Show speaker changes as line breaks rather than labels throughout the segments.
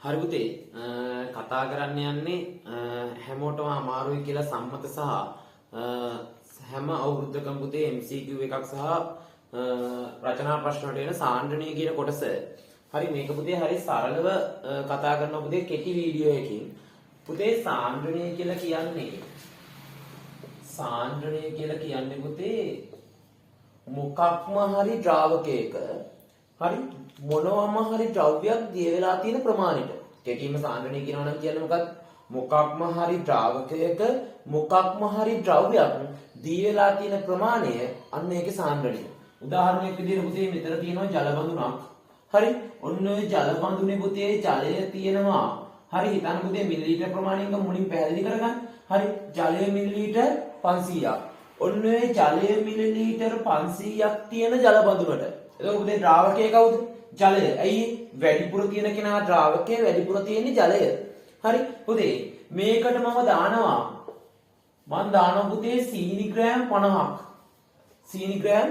හරි පුතේ, කතා කරන්න යන්නේ හැමෝටම අමාරුයි කියලා සම්මත සහ හැම අවුරුද්දකම පුතේ MCQ එකක් සහ රචනා ප්‍රශ්න වලට එන සාන්ද්‍රණය කියන කොටස. හරි, මේක පුතේ හරි සරලව කතා කරනවා පුතේ කෙටි වීඩියෝ එකකින්. පුතේ, සාන්ද්‍රණය කියලා කියන්නේ පුතේ මොකක්ම හරි ද්‍රාවකයක, හරි, මොනවම හරි ද්‍රව්‍යයක් දිය වෙලා තියෙන ප්‍රමාණයට. කෙටියෙන්ම සාන්ද්‍රණය කියනවා නම් කියන්නේ මොකක්ද? මොකක්ම හරි ද්‍රාවකයක මොකක්ම හරි ද්‍රව්‍යයක් දිය වෙලා තියෙන ප්‍රමාණය, අන්න ඒකේ සාන්ද්‍රණය. උදාහරණයක් විදිහට පුතේ, මෙතන තියෙනවා ජල බඳුනක්. හරි, ඔන්න ඔය ජල බඳුනේ පුතේ ජලය තියෙනවා. හරි, හිතන්න පුතේ, මිලිලීටර් ප්‍රමාණයෙන් මුලින් පැහැදිලි කරගන්න. හරි, ජලය මිලිලීටර් 500ක්. ඔන්න ඔය ජලය මිලිලීටර් 500ක් තියෙන ජල බඳුනට. එතකොට පුතේ ද්‍රාවකය කවුද? ජලය. ඇයි? වැඩිපුර තියෙන කෙනා ද්‍රාවකය, වැඩිපුර තියෙන්නේ ජලය. හරි පුතේ, මේකට මම දානවා, මං දානවා පුතේ සීනි ග්‍රෑම් 50ක්. සීනි ග්‍රෑම්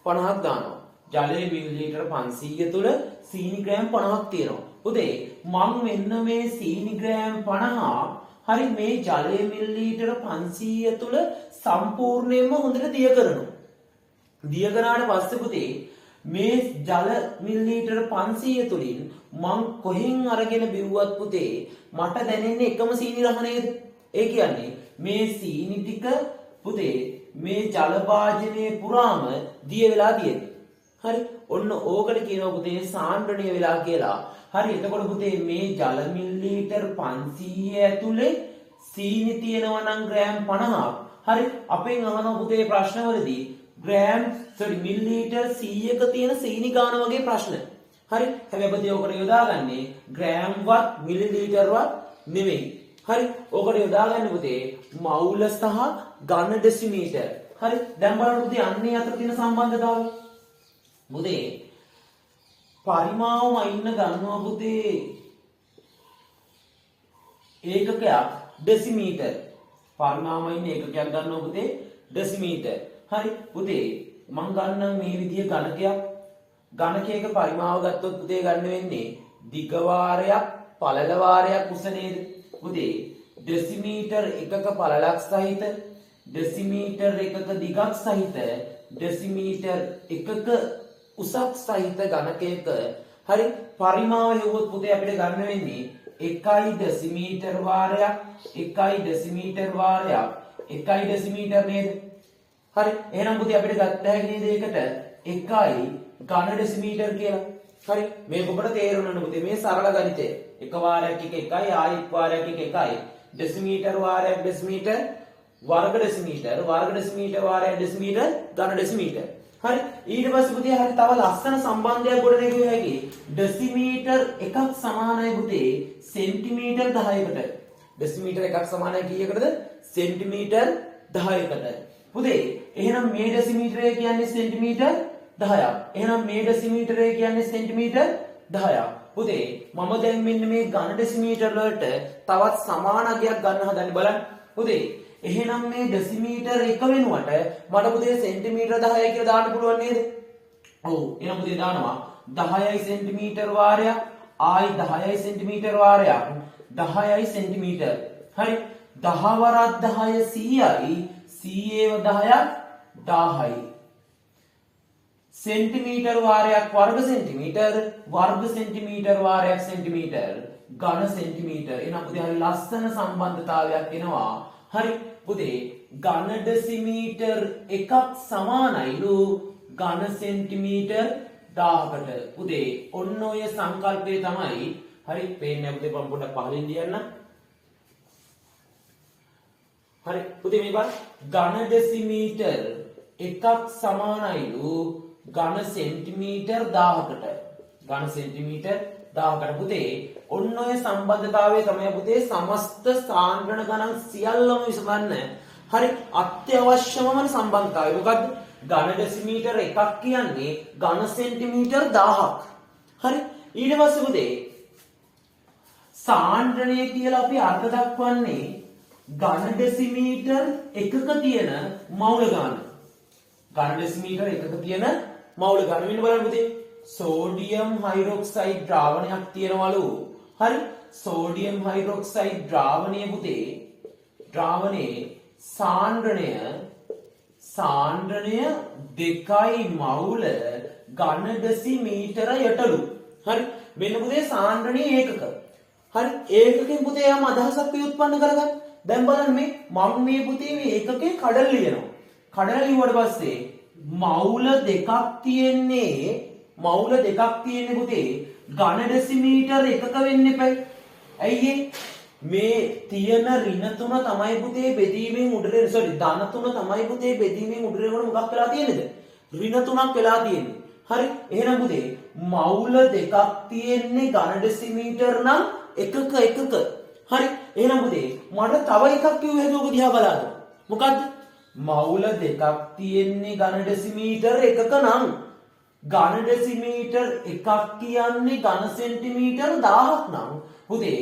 50ක් දානවා. ජලය මිලිලීටර් 500 තුල සීනි ග්‍රෑම් 50ක් තියෙනවා. පුතේ, මං මෙන්න මේ සීනි ග්‍රෑම් 50, හරි, මේ ජලය මිලිලීටර් 500 තුල සම්පූර්ණයෙන්ම හොඳට දිය කරනවා. දිය කරාට පස්සේ පුතේ, මේ ජල මිලිලීටර් 500 තුලින් මං කොහෙන් අරගෙන බිව්වත් පුතේ මට දැනෙන්නේ එකම සීනි රහ නේද? ඒ කියන්නේ මේ සීනි ටික පුතේ මේ ජල භාජනයේ පුරාම දිය වෙලා තියෙන්නේ. හරි, ඔන්න ඕකට කියනවා පුතේ සාන්ද්‍රණය වෙලා කියලා. හරි, එතකොට පුතේ මේ ජල මිලිලීටර් 500 ඇතුලේ සීනි තියෙනවා නම් ග්‍රෑම් 50ක්. හරි, අපෙන් අහනවා පුතේ ප්‍රශ්නවලදී ග්‍රෑම්, සෝරි, මිලිලීටර් 100ක තියෙන සීනි ගාන වගේ ප්‍රශ්න. හරි, හැබැයි පුතේ ඕකට යොදාගන්නේ ග්‍රෑම්වත් මිලිලීටර්වත් නෙමෙයි. හරි, ඕකට යොදාගන්නේ පුතේ මවුල සහ ඝන ඩෙසිමීටර්. හරි, දැන් බලන්න පුතේ අන්නේ අතර තියෙන සම්බන්ධතාවය. පුතේ, පරිමාව මයින්න ගන්නවා පුතේ ඒකකයක් ඩෙසිමීටර්. පරිමාව මයින්න ඒකකයක් ගන්නවා පුතේ ඩෙසිමීටර්. හරි පුතේ, මං ගන්නම් මේ විදිය ගණකයක්. ගණකයක පරිමාව ගත්තොත් පුතේ ගන්න වෙන්නේ දිග වාරයක් පළල වාරයක් උස නේද? පුතේ, ඩෙසිමීටර් එකක පළලක් සහිත, ඩෙසිමීටර් එකක දිගක් සහිත, ඩෙසිමීටර් එකක උසක් සහිත ගණකයක, හරි, පරිමාව හෙව්වොත් පුතේ අපිට ගන්න වෙන්නේ 1 ඩෙසිමීටර් වාරයක් 1 ඩෙසිමීටර් වාරයක් 1 ඩෙසිමීටර් නේද? හරි, එහෙනම් පුතේ අපිට ගත්ත හැකි නේද ඒකට 1 ඝන ඩෙසිමීටර් කියලා? හරි, මේක ඔබට තේරුණා පුතේ, මේ සරල ගණිතය. එක වාරයක් එක 1, ආයෙත් වාරයක් එක 1, ඩෙසිමීටර් වාරයක් ඩෙසිමීටර්, වර්ග ඩෙසිමීටර්, වර්ග ඩෙසිමීටර් වාරයක් ඩෙසිමීටර්, ඝන ඩෙසිමීටර්. හරි, ඊට පස්සේ පුතේ, හරි, තව ලස්සන සම්බන්ධයක් ගොඩනැගිය හැකි. ඩෙසිමීටර් එකක් සමානයි පුතේ සෙන්ටිමීටර් 10කට. ඩෙසිමීටර් එකක් සමානයි කීයකටද? සෙන්ටිමීටර් 10කට. පුතේ, එහෙනම් මේ ඩෙසිමීටරය කියන්නේ සෙන්ටිමීටර් 10ක්. එහෙනම් මේ ඩෙසිමීටරය කියන්නේ සෙන්ටිමීටර් 10ක්. පුතේ, මම දැන් මෙන්න මේ ඝන ඩෙසිමීටර් වලට තවත් සමාන අගයක් ගන්න හදන්නේ, බලන්න. පුතේ, එහෙනම් මේ ඩෙසිමීටර් එක වෙනුවට මට පුතේ සෙන්ටිමීටර් 10යි කියලා දාන්න පුළුවන් නේද? ඔව්. එහෙනම් පුතේ දානවා 10යි සෙන්ටිමීටර් වාරයක්, ආයි 10යි සෙන්ටිමීටර් වාරයක්, 10යි සෙන්ටිමීටර්. හරි, 10 වරක් 10 100යි, 100 10ක් 1000යි. සෙන්ටිමීටර් වාරයක් වර්ග සෙන්ටිමීටර්, වර්ග සෙන්ටිමීටර් වාරයක් සෙන්ටිමීටර්, ඝන සෙන්ටිමීටර්. එහෙනම් පුතේ හරි ලස්සන සම්බන්ධතාවයක් එනවා. හරි පුතේ, ඝන ඩෙසිමීටර් එකක් සමානයිලු ඝන සෙන්ටිමීටර් 1000කට. පුතේ, ඔන්න ඔය සංකල්පය තමයි. හරි, පේන්නේ නැහැ පුතේ, මම පොඩ්ඩක් පහලින් ලියන්න. හරි පුතේ, මේ බලන්න, ඝන ඩෙසිමීටර් එකක් සමානයිලු ඝන සෙන්ටිමීටර් 1000කට. ඝන සෙන්ටිමීටර් 1000කට. පුතේ, ඔන්න ඔය සම්බන්ධතාවය තමයි පුතේ සමස්ත සාන්ද්‍රණ ගණන් සියල්ලම විසඳන්න හරි අත්‍යවශ්‍යමම සම්බන්ධතාවය. මොකද්ද? ඝන ඩෙසිමීටර් එකක් කියන්නේ ඝන සෙන්ටිමීටර් 1000ක්. හරි, ඊට පස්සේ පුතේ සාන්ද්‍රණය කියලා අපි අර්ථ දක්වන්නේ ඝන ඩෙසිමීටර් එකක තියෙන මවුල ගාන. ඝන ඩෙසිමීටර් එකක තියෙන මවුල ගාන. මෙන්න බලන්න පුතේ, සෝඩියම් හයිඩ්‍රොක්සයිඩ් ද්‍රාවණයක් තියෙනවලු. හරි, සෝඩියම් හයිඩ්‍රොක්සයිඩ් ද්‍රාවණය පුතේ ද්‍රාවණයේ සාන්ද්‍රණය සාන්ද්‍රණය 2 මවුල ඝන ඩෙසිමීටරයටලු. හරි, මෙන්න පුතේ සාන්ද්‍රණයේ ඒකක. හරි, ඒකකෙන් පුතේ යම් අදහසක් ව්‍යුත්පන්න කරගන්න. දැන් බලන්න මේ මං මේ පුතේ මේ ඒකකේ කඩලා ලියනවා. කඩලා ලිව්වට පස්සේ මවුල දෙකක් තියෙන්නේ, මවුල දෙකක් තියෙන්නේ පුතේ ඝන ඩෙසිමීටර එකක වෙන්න එපයි. ඇයි ඒ? මේ තියෙන ඍණ තුන තමයි පුතේ බෙදීමෙන් උඩට එන, සෝරි ධන තුන තමයි පුතේ බෙදීමෙන් උඩට එනකොට මොකක් වෙලා තියෙන්නේද? ඍණ තුනක් වෙලා තියෙන්නේ. හරි, එහෙනම් පුතේ මවුල දෙකක් තියෙන්නේ ඝන ඩෙසිමීටර නම් එකක එකක. හරි, එහෙනම් පුතේ මට තව එකක් කිව්ව හැකි ඔක දිහා බලන්න. මොකද්ද? මවුල දෙකක් තියෙන්නේ ඝන ඩෙසිමීටර එකක නම් ඝන ඩෙසිමීටර් එකක් කියන්නේ ඝන සෙන්ටිමීටර් 1000ක් නම් පුතේ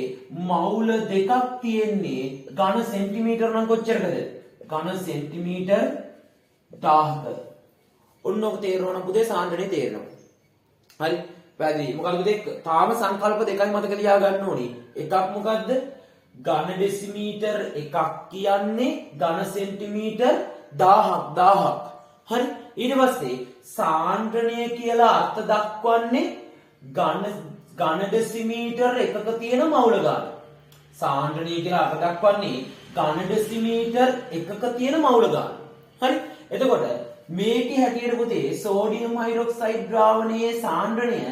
මවුල දෙකක් තියෙන්නේ ඝන සෙන්ටිමීටර් නම් කොච්චරකද? ඝන සෙන්ටිමීටර් 1000ක. ඔන්න ඔක තේරෙනවා නම් පුතේ සාන්ද්‍රණය තේරෙනවා. හරි, පැහැදිලි. මොකද පුතේ තාම සංකල්ප දෙකයි මතක තියාගන්න ඕනි. එකක් මොකද්ද? ඝන ඩෙසිමීටර් එකක් කියන්නේ ඝන සෙන්ටිමීටර් 1000ක් 1000ක්. හරි, ඊට පස්සේ සාන්ද්‍රණය කියලා අර්ථ දක්වන්නේ ඝන ඝන ඩෙසිමීටර් එකක තියෙන මවුල ගාන. සාන්ද්‍රණය කියලා අර්ථ දක්වන්නේ ඝන ඩෙසිමීටර් එකක තියෙන මවුල ගාන. හරි, එතකොට මේකේ හැටියට පුතේ සෝඩියම් හයිඩ්‍රොක්සයිඩ් ද්‍රාවණයේ සාන්ද්‍රණය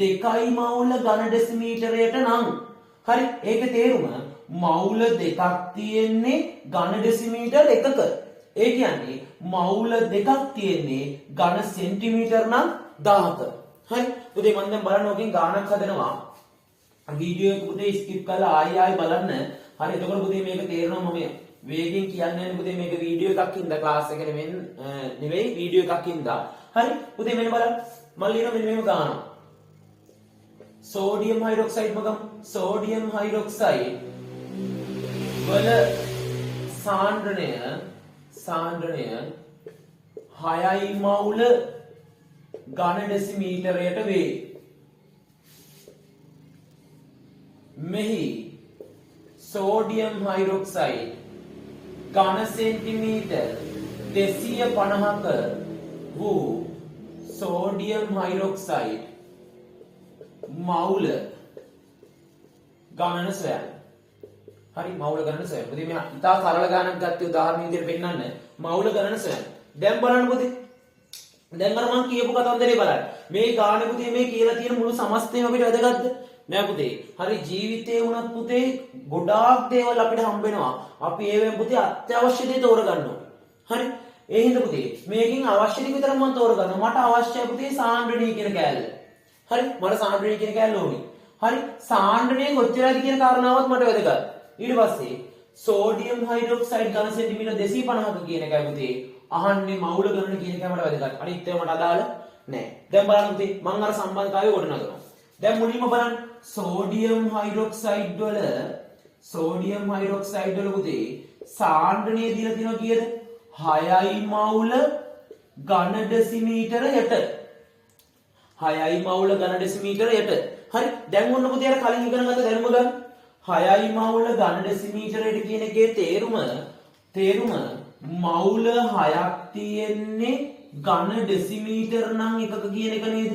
2 මවුල ඝන ඩෙසිමීටරයට නම්, හරි, ඒකේ තේරුම මවුල දෙකක් තියෙන්නේ ඝන ඩෙසිමීටර් එකක. ඒ කියන්නේ මවුල දෙකක් තියෙන්නේ ඝන සෙන්ටිමීටර් නම් 1000ක. හරි, පුතේ මම දැන් බලන්න ඔකෙන් ගාණක් හදනවා. වීඩියෝ එක පුතේ ස්කිප් කරලා ආයි ආයි බලන්න. හරි, එතකොට පුතේ මේක තේරෙනවා. මම වේගෙන් කියන්නේ නැහැ පුතේ, මේක වීඩියෝ එකක් හින්දා, ක්ලාස් එක නෙවෙයි වීඩියෝ එකක් හින්දා. හරි පුතේ, මෙන්න බලන්න. මම ලියනවා මෙන්න මෙහෙම ගාණක්. සෝඩියම් හයිඩ්‍රොක්සයිඩ් මගම් සෝඩියම් හයිඩ්‍රොක්සයිඩ් වල සාන්ද්‍රණය සාන්ද්‍රණය 6 මවුල ඝන ඩෙසිමීටරයට වේ. මෙහි සෝඩියම් හයිඩ්‍රොක්සයිඩ් ඝන සෙන්ටිමීටර් 250ක වූ සෝඩියම් හයිඩ්‍රොක්සයිඩ් මවුල ගණන සොයන්න. හරි, මවුල ගණන සොයන්න. පුතේ මේ ඉතා සරල ගණනක් ගත්තේ උදාහරණ විදිහට පෙන්නන්න. මවුල ගණන සොයන්න. දැන් බලන්න පුතේ. දැන් අර මං කියපු කතන්දරේ බලන්න. මේ ගානේ පුතේ මේ කියලා තියෙන මුළු සමස්තයම අපිට වැදගත්ද? නෑ පුතේ. හරි, ජීවිතේ වුණත් පුතේ ගොඩාක් දේවල් අපිට හම්බ වෙනවා. අපි ඒවෙන් පුතේ අත්‍යවශ්‍ය දේ තෝරගන්න ඕනේ. හරි? ඒ හින්දා පුතේ මේකෙන් අවශ්‍ය ටික විතරක් මං තෝරගන්නවා. මට අවශ්‍යයි පුතේ සාන්ද්‍රණය කියන කෑල්ල. හරි, මට සාන්ද්‍රණය කියන කෑල්ල ඕනි. හරි, සාන්ද්‍රණය කොච්චරද කියන කාරණාවත් මට වැදගත්. ඊට පස්සේ සෝඩියම් හයිඩ්‍රොක්සයිඩ් ඝන සෙන්ටිමීටර් 250ක කියන එකයි පුතේ අහන්නේ මවුල ගණන කියන එක මට වැදගත්. අනිත් ඒවා මට අදාළ නෑ. දැන් බලන්න පුතේ මං අර සම්බන්ධතාවය ගොඩනගනවා. දැන් මුලින්ම බලන්න සෝඩියම් හයිඩ්‍රොක්සයිඩ් වල සෝඩියම් හයිඩ්‍රොක්සයිඩ් වල පුතේ සාන්ද්‍රණය දීලා තියෙනවා කීයද? 6 මවුල ඝන ඩෙසිමීටරයට. 6 මවුල ඝන ඩෙසිමීටරයට. හරි, දැන් ඔන්න පුතේ අර කලින් ඉගෙන ගත්ත දැනුම ගන්න. 6 මවුල ඝන ඩෙසිමීටරයට කියන එකේ තේරුම තේරුම මවුල 6ක් තියෙන්නේ ඝන ඩෙසිමීටර් නම් එකක කියන එක නේද?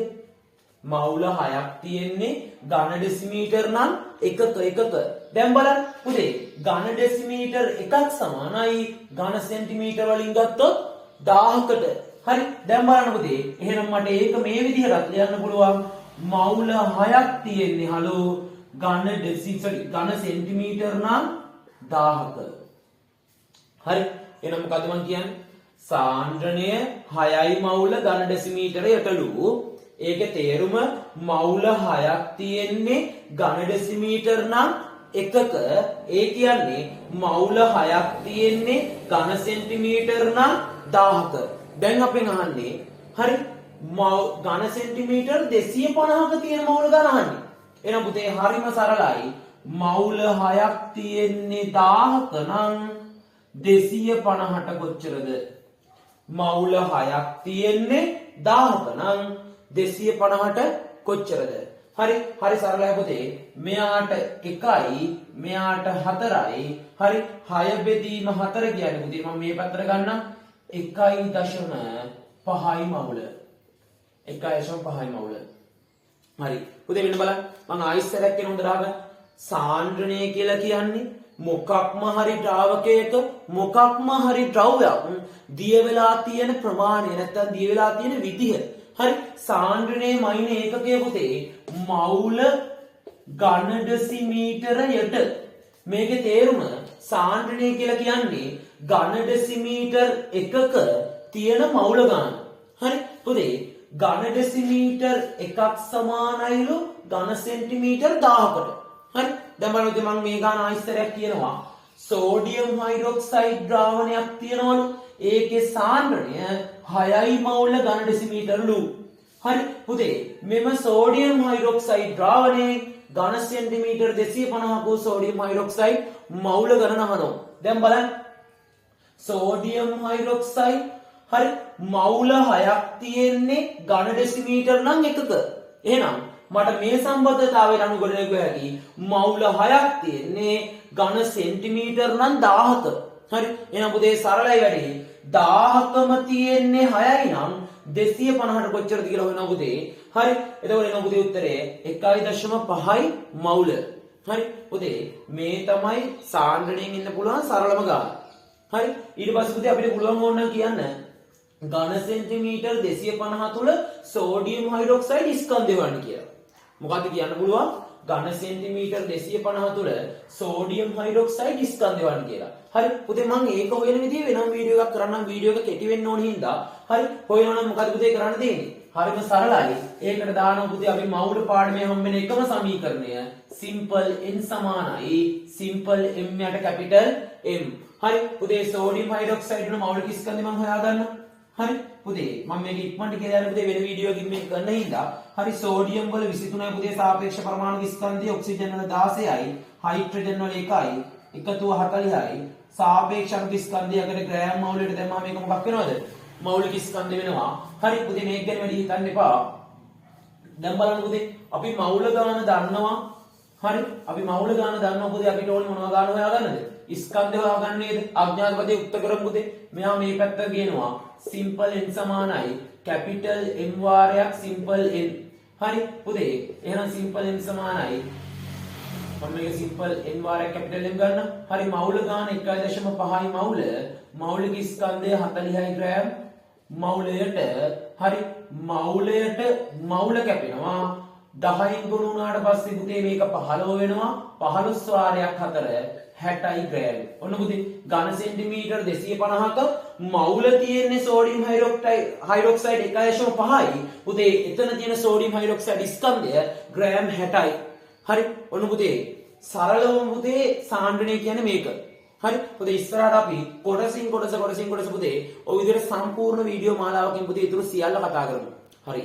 මවුල 6ක් තියෙන්නේ ඝන ඩෙසිමීටර් නම් එකක එකක. දැන් බලන්න පුතේ ඝන ඩෙසිමීටර් එකක් සමානයි ඝන සෙන්ටිමීටර් වලින් ගත්තොත් 1000කට. හරි, දැන් බලන්න පුතේ එහෙනම් මට ඒක මේ විදිහටත් ලියන්න පුළුවන්. මවුල 6ක් තියෙන්නේ හලෝ ඝන ඩෙසි සෝරි ඝන සෙන්ටිමීටර් නම් 1000ක. හරි, එහෙනම් මොකද්ද මං කියන්නේ? සාන්ද්‍රණය 6යි මවුල ඝන ඩෙසිමීටරයටලු. ඒකේ තේරුම මවුල 6ක් තියෙන්නේ ඝන ඩෙසිමීටර් නම් එකක. ඒ කියන්නේ මවුල 6ක් තියෙන්නේ ඝන සෙන්ටිමීටර් නම් 1000ක. දැන් අපෙන් අහන්නේ හරි ඝන සෙන්ටිමීටර් 250ක තියෙන මවුල ගාන අහන්නේ. එහෙනම් පුතේ හරිම සරලයි. මවුල 6ක් තියෙන්නේ 1000ක නම් 250ට කොච්චරද? මවුල 6ක් තියෙන්නේ 1000ක නම් 250ට කොච්චරද? හරි හරි සරලයි පුතේ. මෙයාට 1යි මෙයාට 4යි. හරි 6 බෙදීම 4 කියන්නේ පුතේ මම මේ පැත්තට ගන්නම් 1.5යි මවුල. 1.5යි මවුල. හරි පුතේ මෙන්න බලන්න මං ආයිස් සැරයක් කියන හොඳට අහගන්න. සාන්ද්‍රණය කියලා කියන්නේ මොකක්ම හරි ද්‍රාවකයක මොකක්ම හරි ද්‍රව්‍යයක් දිය වෙලා තියෙන ප්‍රමාණය නැත්තම් දිය වෙලා තියෙන විදිහ. හරි සාන්ද්‍රණයේ මයින ඒකකය පුතේ මවුල ඝන ඩෙසිමීටරයට. මේකේ තේරුම සාන්ද්‍රණය කියලා කියන්නේ ඝන ඩෙසිමීටර් එකක තියෙන මවුල ගාන. හරි පුතේ ඝන ඩෙසිමීටර් එකක් සමානයිලු ඝන සෙන්ටිමීටර් 1000කට. හරි දැන් බලන්න පුතේ මම මේ ගාන ආයිස්තරයක් කියනවා. සෝඩියම් හයිඩ්‍රොක්සයිඩ් ද්‍රාවණයක් තියෙනවලු. ඒකේ සාන්ද්‍රණය 6යි මවුල ඝන ඩෙසිමීටර්ලු. හරි පුතේ මෙම සෝඩියම් හයිඩ්‍රොක්සයිඩ් ද්‍රාවණයේ ඝන සෙන්ටිමීටර් 250ක වූ සෝඩියම් හයිඩ්‍රොක්සයිඩ් මවුල ගණන අහනවා. දැන් බලන්න සෝඩියම් හයිඩ්‍රොක්සයිඩ් හරි මවුල 6ක් තියෙන්නේ ඝන ඩෙසිමීටර් නම් එකක. එහෙනම් මට මේ සම්බන්ධතාවයට අනුව ගොඩනැගුව හැකි මවුල 6ක් තියෙන්නේ ඝන සෙන්ටිමීටර් නම් 1000ක. හරි එහෙනම් පුතේ සරලයි වැඩේ. 1000කම තියෙන්නේ 6යි නම් 250ට කොච්චරද කියලා හොයනවා පුතේ. හරි එතකොට එනවා පුතේ උත්තරේ 1.5යි මවුල. හරි පුතේ මේ තමයි සාන්ද්‍රණයෙන් ඉන්න පුළුවන් සරලම ගාන. හරි ඊට පස්සේ පුතේ අපිට පුළුවන් ඕන නම් කියන්න ඝන සෙන්ටිමීටර් 250 තුල සෝඩියම් හයිඩ්‍රොක්සයිඩ් ස්කන්ධය හොයන්න කියලා. මොකද්ද කියන්න පුළුවන්? ඝන සෙන්ටිමීටර් 250 තුල සෝඩියම් හයිඩ්‍රොක්සයිඩ් ස්කන්ධය හොයන්න කියලා. හරි පුතේ මං ඒක හොයන විදිය වෙනම වීඩියෝ එකක් කරන්නම්. වීඩියෝ එක කෙටි වෙන්න ඕන හින්දා. හරි හොයනවා නම් මොකද්ද පුතේ කරන්න තියෙන්නේ? හරිම සරලයි. ඒකට දානවා පුතේ අපි මවුල පාඩමේ හම්බෙන එකම සමීකරණය සිම්පල් n සමානයි සිම්පල් m යට කැපිටල් M. හරි පුතේ සෝඩියම් හයිඩ්‍රොක්සයිඩ් වල මෞලික ස්කන්ධය මං හොයාගන්නවා. හරි පුතේ මම මේක ඉක්මනට කියලා යන්න පුතේ වෙන වීඩියෝ එකකින් මේක කරන්න හින්දා. හරි සෝඩියම් වල 23යි පුතේ සාපේක්ෂ පරමාණු ස්කන්ධය, ඔක්සිජන් වල 16යි, හයිඩ්‍රජන් වල 1යි, එකතුව 40යි. සාපේක්ෂ අණුක ස්කන්ධයකට ග්‍රෑම් මೌලයට දැම්මම මේක මොකක් වෙනවද? මෞලික ස්කන්ධ වෙනවා. හරි පුතේ මේක ගැන වැඩි හිතන්න එපා. දැන් බලන්න පුතේ අපි මೌල ගාන දන්නවා. හරි අපි මೌල ගාන දන්නවා පුතේ. අපිට ඕනේ මොනවා ගාන හොයාගන්නද? ස්කන්ධ හොයාගන්න නේද? අඥාත පදේ උක්ත කරමු පුතේ. මෙයා මේ පැත්ත ගේනවා. සිම්පල් n සමානයි කැපිටල් M වාරයක් සිම්පල් n. හරි පුතේ එහෙනම් සිම්පල් n සමානයි මම මේක සිම්පල් n වාරයක් කැපිටල් M ගන්න. හරි මೌල ගාන 1.5යි මೌල මෞලික ස්කන්ධය 40යි ග්‍රෑම් මೌලයට. හරි මೌලයට මೌල කැපෙනවා 10න් ගුණ වුණාට පස්සේ පුතේ මේක 15 වෙනවා. 15 වාරයක් 4 60යි ග්‍රෑම්. ඔන්න පුතේ ඝන සෙන්ටිමීටර් 250ක මೌල තියෙන්නේ සෝඩියම් හයිඩ්‍රොක්සයිඩ් 1.5යි. පුතේ එතන තියෙන සෝඩියම් හයිඩ්‍රොක්සයිඩ් ස්කන්ධය ග්‍රෑම් 60යි. හරි ඔන්න පුතේ සරලවම පුතේ සාන්ද්‍රණය කියන්නේ මේක. හරි පුතේ ඉස්සරහට අපි කොටසින් කොටස කොටසින් කොටස පුතේ ඔය විදිහට සම්පූර්ණ වීඩියෝ මාලාවකින් පුතේ ඊටු සියල්ල කතා කරමු. හරි.